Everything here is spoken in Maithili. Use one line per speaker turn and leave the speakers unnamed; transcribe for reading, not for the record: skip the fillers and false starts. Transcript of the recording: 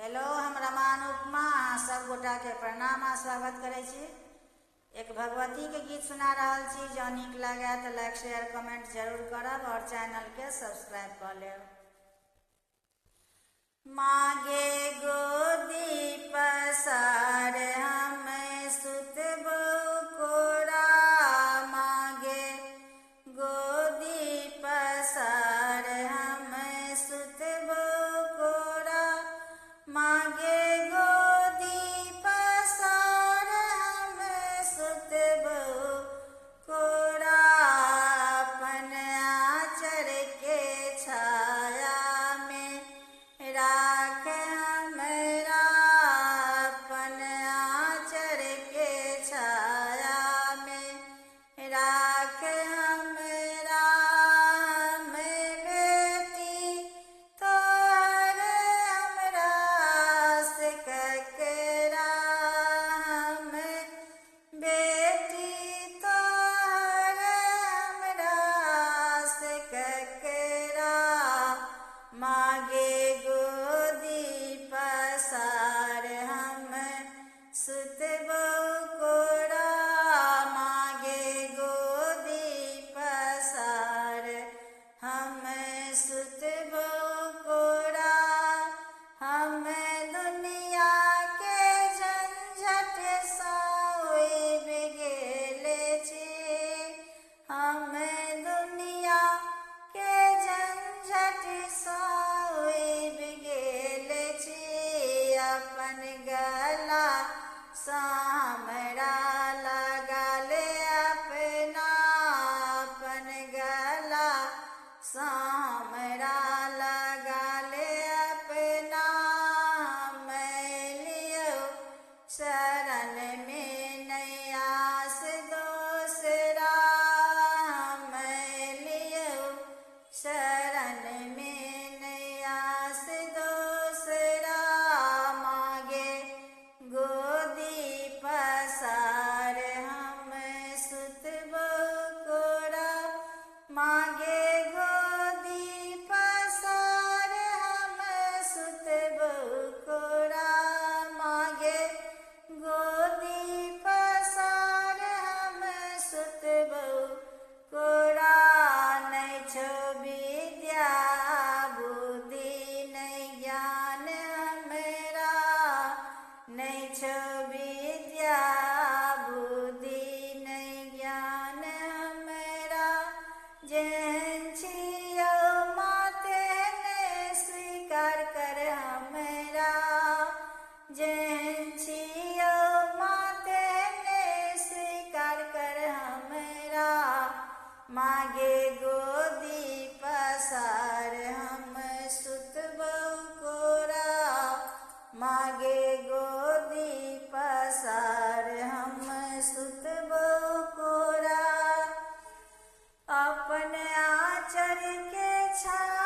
हेलो, हम रमा अनुपमा अहाँ सब गोटाके प्रणाम आ स्वागत करै छी। एक भगवतीके गीत सुना रहल छी। जँ नीक लागए तऽ लाइक शेयर कमेंट जरूर करब और चैनलके सब्सक्राइब कऽ लेब। मागे गोदी पसार हम सुतबो कोरा, मागे गोदी पसार हम सुतबो कोरा, मागे गोदी पसार हम सुतबो कोरा, अपन आचर के छाया में राख हमरा, अपन आचर के छाया में राख हमरा, हम बेटी तोहर हमरा से ककरा, हम बेटी तोहर हमरा से ककरा, मागे गोदी पसार हम सुतबो कोरा, मागे गोदी पसार हम सुतबो कोरा, हम दुनिया के झंझट सँ उबि गेल छी, हम दुनिया के झंझट सँ उबि गेल छी, अपन गला सँ हमरा लगा ले अपना, अपन गला सँ हमरा लगा ले अपना, मैं लियौ शरण में नहीं आस दोसरा, मैं लियौ शरण में नहीं आस दोसरा, मागे गोदी पसार हम सुतबो कोरा, मागे गोदी पसार हम सुतबो कोरा, मागे गोदी पसार हम सुतबो कोरा, नहि छौ विद्या बुद्धि नहि ज्ञान हमरा, नहि छौ विद्या बुद्धि नहि ज्ञान हमरा, जेहन छियौ माँ तेहने स्वीकार कर हमरा, जेहन छियौ माँ तेहने स्वीकार कर हमरा, मागे गोदी पसार हम सुतबो कोरा, मागे गोदी पसार हम सुतबो कोरा, अपन आचर के छाया